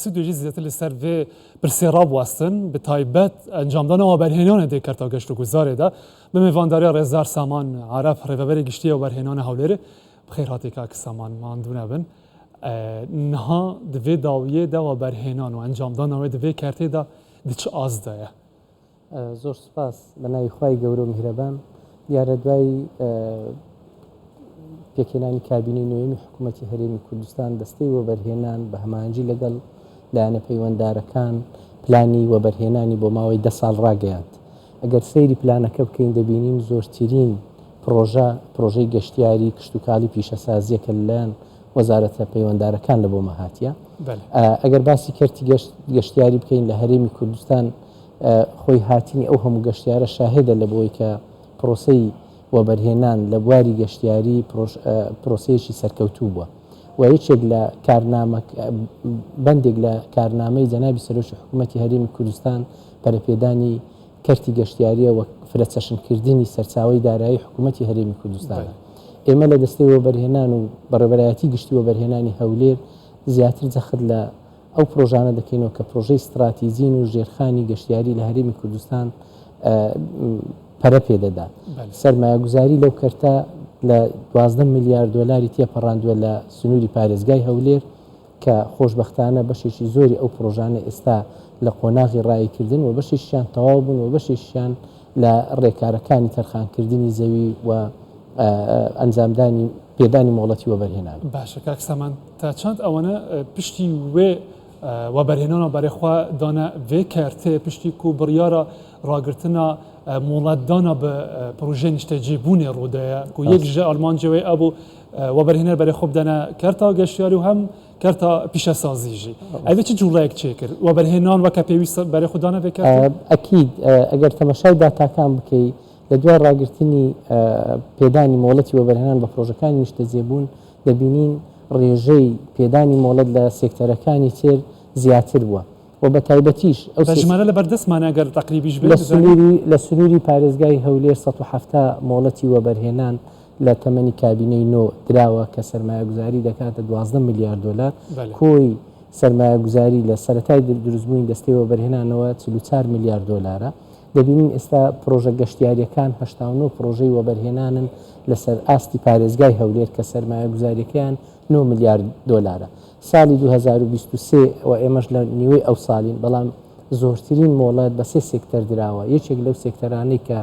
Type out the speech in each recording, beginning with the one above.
Stûdyoyê jî zêdetir li ser vê pirsê rabwestin, bi taybet encamdana weberhênanê dê kerta geştûguzarê de bi mêvandariya rêzdar Saman Ereb, Rêveberê Giştî ya Weberhênana Hewlêrê. Bi xêr hatî kak Saman, mandû nebin. Niha di vê dawiyê de weberhênan û encamdana wê di vê kertê de di çi ast de ye? زۆر سوپاس بە ناوی خوای گەورە و میهرەبان. دیارە دوای پێکهێنانی کابینەی نۆیەمی حکوومەتی هەرێمی کوردستان دەستەی وەبەرهێنان بە هەماهەنگی لەگەڵ لایەنە پەیوەنددارەکان پلانی وەبەرهێنانی بۆ ماوەی دە ساڵ ڕاگەیاند. ئەگەر سەیری پلانەکە بکەین دەبینین زۆرترین پڕۆژە پڕۆژەی گەشتیاری، کشتوکاڵی، پیشەسازییە کە لەلایەن وەزارەتە پەیوەندارەکان لە بۆمە هاتیە. ئەگەر باسی کەرتی گەشتیاری بکەین لە هەرێمی کوردستان خۆی هاتنی ئەو هەموو گەشتیارە شاهێدە لە بۆی کە پرۆسەی وەبەرهێنان لە بواری گەشتیاری پرۆسەیەکی سەرکەوتوو بووە و یەکێک لە کارنامە بەندێک لە کارنامەی جەنابی سەرۆکی حکوومەتی هەرێمی کوردستان پەرەپێدانی کەرتی گەشتیارییە و فرەچەشنکردنی سەرچاوەی دارایی حکوومەتی هەرێمی کوردستانە. ئێمە لە دەستەی وەبەرهێنان و بەڕێوەبەرایەتی گشتی وەبەرهێنانی هەولێر زیاتر جەخت لە ئەو پرۆژانە دەکەینەوە کە پرۆژەی ستراتیجین و ژێرخانی گەشتیاری لە هەرێمی کوردستان پەرە پێ دەدات. سەرمایەگوزاری لەو کەرتە لە 12 ملیار دۆلاری تێپەڕاندووە لە سنووری پارێزگای هەولێر کە خۆشبەختانە بەشێکی زۆری ئەو پرۆژانە ئێستا لە قۆناغی ڕاییکردن و بەشێکیشیان تەواو بوون و بەشێکیشیان لە ڕێکارەکانی تەرخانکردنی زەوی و ئەنجامدانی پێدانی مۆڵەتی وەبەرهێنان. باشە کاک سامان تا چەند ئەوەنە پشتی وێ وەبەرهێنانا بەرێ خوە دانە ڤێ کەرتێ پشتی کو بڕیارا ڕاگرتنا مۆڵەت دانا بە پڕۆژەی نیشتەجێبوونێ ڕوودایە کو یەک ژە ئارمانجێ وێ ئەبوو وەبەرهێنەر بەرێ خۆ بدەنە کەرتا گەشتیاری و هەم کەرتا پیشەسازی ژی ئەوێ چ جوڵەیەک چێ کرد وەبەرهێنان وەکە پێویستە بەرێ خۆ دانە ڤێ کەرتێ؟ ئەکید ئەگەر تەمەشای داتاکان بکەی لە دوای ڕاگرتنی پێدانی مۆڵەتی وەبەرهێنان بە پڕۆژەکانی نیشتەجێبوون، دەبینین ڕێژەی پێدانی مۆڵەت لە سێکتەرەکانی تر زیاتر بووە و بە تایبەتیش ئەو بە ژمارە لە بەردەستمانە گەر تەقریبیش بێت بزانین؟ لە سنووری پارێزگای هەولێر 170 مۆڵەتی وەبەرهێنان لە تەمەنی کابینەی نۆ دراوە کە سەرمایەگوزاری دەکاتە 12 ملیار دۆلار، کۆی سەرمایەگوزاری لە سەرەتای دروستبوونی دەستەی وەبەرهێنانەوە 44 ملیار دۆلارە. دەبینین ئێستا پڕۆژە گەشتیارییەکان 89 پڕۆژەی وەبەرهێنانن لەسەر ئاستی پارێزگای هەولێر کە سەرمایەگوزارییەکەیان نۆ ملیار دۆلارە. ساڵی 2023 و ئێمەش لە نیوەی ئەو ساڵین، بەڵام زۆرترین مۆڵەت بە سێ سێکتەر دراوە، یەکێک لەو سێکتەرانەی کە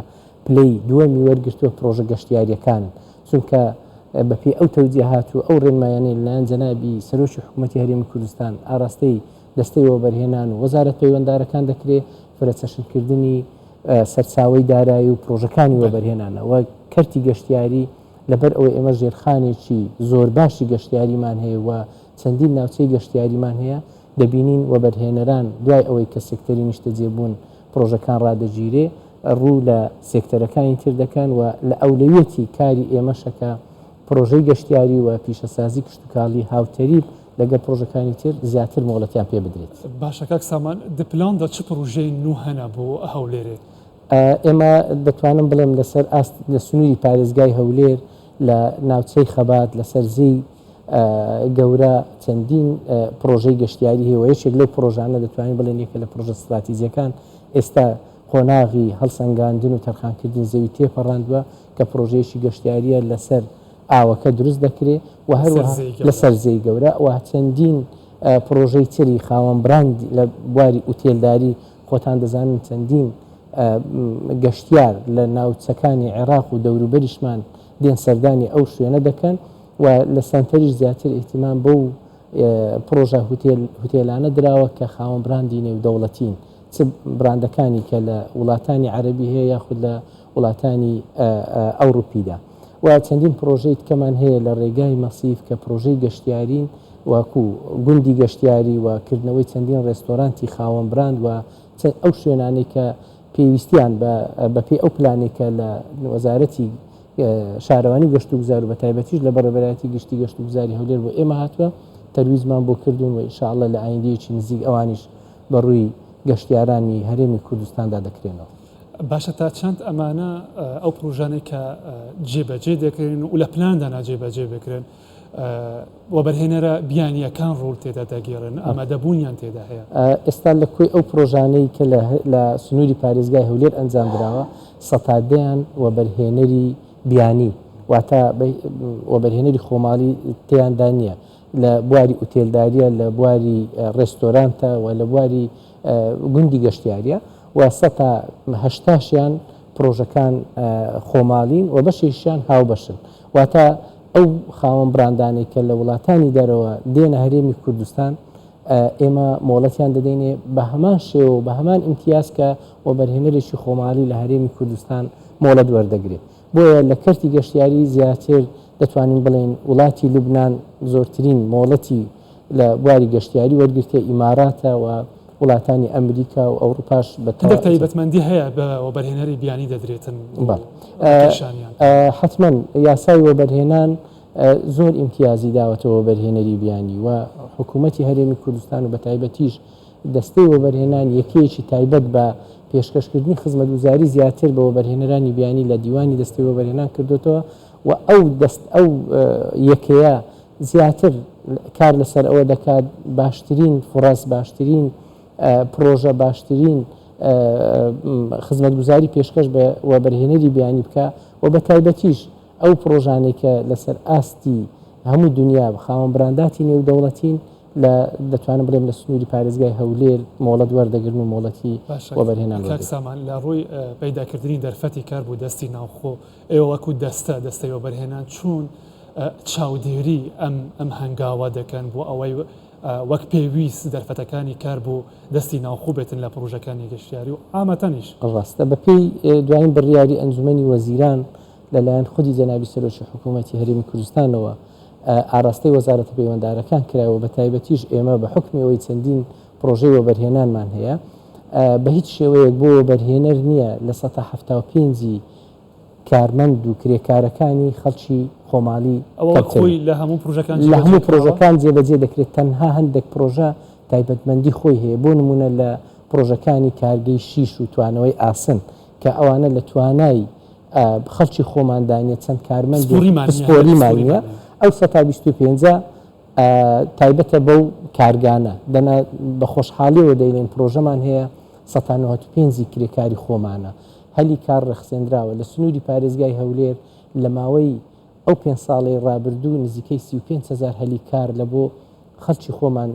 پلەی دووەمی وەرگرتووە پڕۆژە گەشتیارییەکانن، چونکە بەپێی ئەو تەوجیهات و ئەو ڕێنمایانەی لەلایەن جەنابی سەرۆکی حکوومەتی هەرێمی کوردستان ئاراستەی دەستەی وەبەرهێنان و وەزارەت پەیوەندارەکان دەکرێ، فرەچەشنکردنی سەرچاوەی دارایی و پڕۆژەکانی وەبەرهێنانە و کەرتی گەشتیاری، لەبەر ئەوەی ئێمە ژێرخانێکی زۆر باشی گەشتیاریمان هەیە و چەندین ناوچەی گەشتیاریمان هەیە، دەبینین وەبەرهێنەران دوای ئەوەی کە سێکتەری نیشتەجێبوون پڕۆژەکان ڕادەگیرێ ڕوو لە سێکتەرەکانی تر دەکەن و لە ئەولەویەتی کاری ئێمەشە کە پڕۆژەی گەشتیاری و پیشەسازی کشتوکاڵی هاوتەریب لەگەڵ پڕۆژەکانی تر زیاتر مۆڵەتیان پێ بدرێت. باشە کاک سامان د پلاندا چ پڕوژەی نوو هەنە بۆ هەولێرێ؟ ئێمە دەتوانم بڵێم لەسەر ئاست لە سنووری پارێزگای هەولێر لە ناوچەی خەبات لەسەر زێی گەورە چەندین پڕۆژەی گەشتیاری هەیە و یەکێک لەو پڕۆژانە دەتوانین بڵێن یەکە لە پڕۆژە ستراتیجیەکان ئێستا قۆناغی هەڵسەنگاندن و تەرخانکردنی زەوی تێپەڕاندووە کە پڕۆژەیەکی گەشتیارییە لەسەر ئاوەکە دروست دەکرێ و هەروەها لەسەر زێی گەورە و چەندین پڕۆژەی تری خاوەن براند لە بواری ئوتێلداری خۆتان دەزانن چەندین گەشتیار لە ناوچەکانی عێراق و دەوروبەریشمان دێن سەردانی ئەو شوێنە دەکەن و لە سەنتەریش زیاتر ئیهتیمام بەو پڕۆژە هوتێلانە دراوە کە خاوەن براندی نێودەوڵەتین چ براندەکانی کە لە وڵاتانی عەرەبی هەیە یاخود لە وڵاتانی ئەوڕوپیدا و چەندین پڕۆژەی تکەمان هەیە لە ڕێگای مەسیف کە پڕۆژەی گەشتیارین وەکو گوندی گەشتیاری و کردنەوەی چەندین ڕێستۆرانتی خاوەن براند و ئەو شوێنانەی کە پێویستیان بە بەپێی ئەو پلانەی کە لە وەزارەتی شارەوانی و گەشتوگوزار و بەتایبەتیش لە بەڕێوەبەرایەتی گشتی گەشتوگوزاری هەولێر بۆ ئێمە هاتووە تەرویجمان بۆ کردوون و ئینشاءاللە لە ئایندەیەکی نزیک ئەوانیش بە ڕووی گەشتیارانی هەرێمی کوردستاندا دەکرێنەوە. باشە تا چەند ئەمانە ئەو پڕۆژانەی کە جێبەجێ دەکرێن و لە پلاندانا جێبەجێ بکرێن؟ وەبەرهێنەرە بیانییەکان ڕۆڵ تێدا دەگێڕن، ئامادەبوونیان تێدا هەیە؟ ئێستا لە کۆی ئەو پڕۆژانەی کە لە سنووری پارێزگای هەولێر ئەنجامدراوە، سەتا دەیان وەبەرهێنەری بیانی واتە وەبەرهێنەری خۆماڵی تێیاندا نییە، لە بواری ئوتێلدارییە، لە بواری ڕێستۆرانتە و لە بواری گوندی گەشتیارییە و سەتا هەشتاشیان پڕۆژەکان خۆماڵین و بەشێکیشیان هاوبەشن. واتە ئەو خاوەن بڕاندانەی کە لە وڵاتانی دەرەوە دێنە هەرێمی کوردستان ئێمە مۆڵەتیان دەدەینێ بە هەمان شێوە و بە هەمان ئیمتیاز کە وەبەرهێنەرێکی خۆماڵی لە هەرێمی کوردستان مۆڵەت وەردەگرێ. بۆیە لە کەرتی گەشتیاری زیاتر دەتوانین بڵێین وڵاتی لوبنان زۆرترین مۆڵەتی لە بواری گەشتیاری وەرگرتیە، ئیماراتە و وڵاتانی ئەمریکا و ئەوڕوپاش بە هەندێک تایبەتمەندی هەیە بە وەبەرهێنەری بیانی دەدرێتن بۆ ڕاکێشانیان. حەتمەن یاسای وەبەرهێنان زۆر ئیمتیازی داوەتە وەبەرهێنەری بیانی و حکوومەتی هەرێمی کوردستان و بەتایبەتیش دەستەی وەبەرهێنان یەکەیەکی تایبەت بە پێشکەشکردنی خزمەتگوزاری زیاتر بە وەبەرهێنەرانی بیانی لە دیوانی دەستەی وەبەرهێنان کردۆتەوە و ئەو دەست ئەو یەکەیە زیاتر کار لەسەر ئەوە دەکات باشترین فڕەس، باشترین پڕۆژە، باشترین خزمەتگوزاری پێشکەش بە وەبەرهێنەری بیانی بکا و بە تایبەتیش ئەو پڕۆژانەی کە لەسەر ئاستی هەموو دنیا خاوەن برانداتی نێودەوڵەتین لە دەتوانم بڵێم لە سنووری پارێزگای هەولێر مۆڵەت وەردەگرن و مۆڵەتی باشە وەبەرهێنان کاک وەردەگرن. سامان لە ڕووی پەیداکردنی دەرفەتی کار بۆ دەستی ناوخۆ ئێوە وەکو دەستە، دەستەی وەبەرهێنان چۆن چاودێری ئەم ئەم هەنگاوە دەکەن بۆ ئەوەی وەک پێویست دەرفەتەکانی کار بۆ دەستی ناوخۆ بێتن لە پڕۆژەکانی گەشتیاری و عامەتەنیش؟ ڕاستە بەپێی دوایین بڕیاری ئەنجومەنی وەزیران لەلایەن خودی جەنابی سەرۆکی حکوومەتی هەرێمی کوردستانەوە ئاراستەی وەزارەتە پەیوەندارەکان کرا و بەتایبەتیش ئێمە بە حوکمی ئەوەی چەندین پڕۆژەی وەبەرهێنانمان هەیە بە هیچ شێوەیەک بۆ وەبەرهێنەر نییە لە سەتا 75 ی کارمەند و کرێکارەکانی خەڵکی خۆماڵی ئەوە وەک کەمتر خۆی بن. لە هەموو پڕۆژەکان لە جێبەجێ هەموو کراوە؟ پڕۆژەکان جێبەجێ دەکرێت، تەنها هەندێک پڕۆژە تایبەتمەندی خۆی هەیە، بۆ نموونە لە پڕۆژەکانی کارگەی شیش و توانەوەی ئاسن کە ئەوانە لە توانای خەڵکی خۆماندا نییە، چەند کارمەندێک پسپۆریمان نییە، هەندێک پسپۆریمان نییە، پسپۆریمان نییە. ئەو سەتا 25 ە تایبەتە بەو کارگانە، دەنا بە خۆشحاڵیەوە دەیڵێین پرۆژەمان هەیە سەتا 95 ی کرێکاری خۆمانە، هەلی کار رەخسێنراوە، لە سنووری پارێزگای هەولێر لە ماوەی ئەو پێنج ساڵەی رابردوو نزیکەی 35 هەزار هەلی کار لە بۆ خەڵکی خۆمان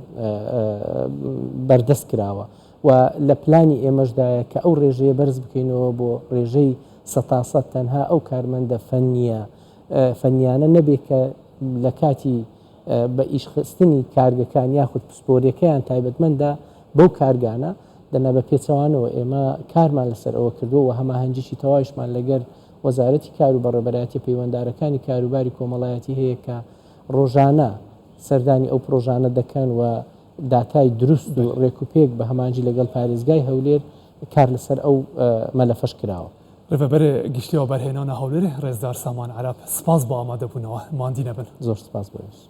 بەردەست کراوە و لە پلانی ئێمەشدایە کە ئەو رێژەیە بەرز بکەینەوە بۆ رێژەی سەتا سەد تەنها ئەو کارمەندە فەنییە فەنیانە نەبێ کە لە کاتی بە ئیشخستنی کارگەکان یاخود پسپۆریەکەیان تایبەتمەندە بەو کارگانە، دەنا بە پێچەوانەوە ئێمە کارمان لەسەر ئەوە کردووە و هەماهەنگیی تەواویشمان لەگەر وەزارەتی کار و بەڕێوەبەرایەتیە پەیوەندارەکانی کاروباری کۆمەڵایەتی هەیە کە ڕۆژانە سەردانی ئەو پڕۆژانە دەکەن و داتای دروست و ڕێکوپێک بە هەمانگی لەگەڵ پارێزگای هەولێر کار لەسەر ئەو مەلەفەش کراوە. رێڤەبەرێ گشتی وەبەرهێنانە هەولێرێ رێزدار سامان عەرەب سپاس بۆ ئامادەبوونەوە ماندی نەبن. زۆر سپاس بۆ ئێوەش.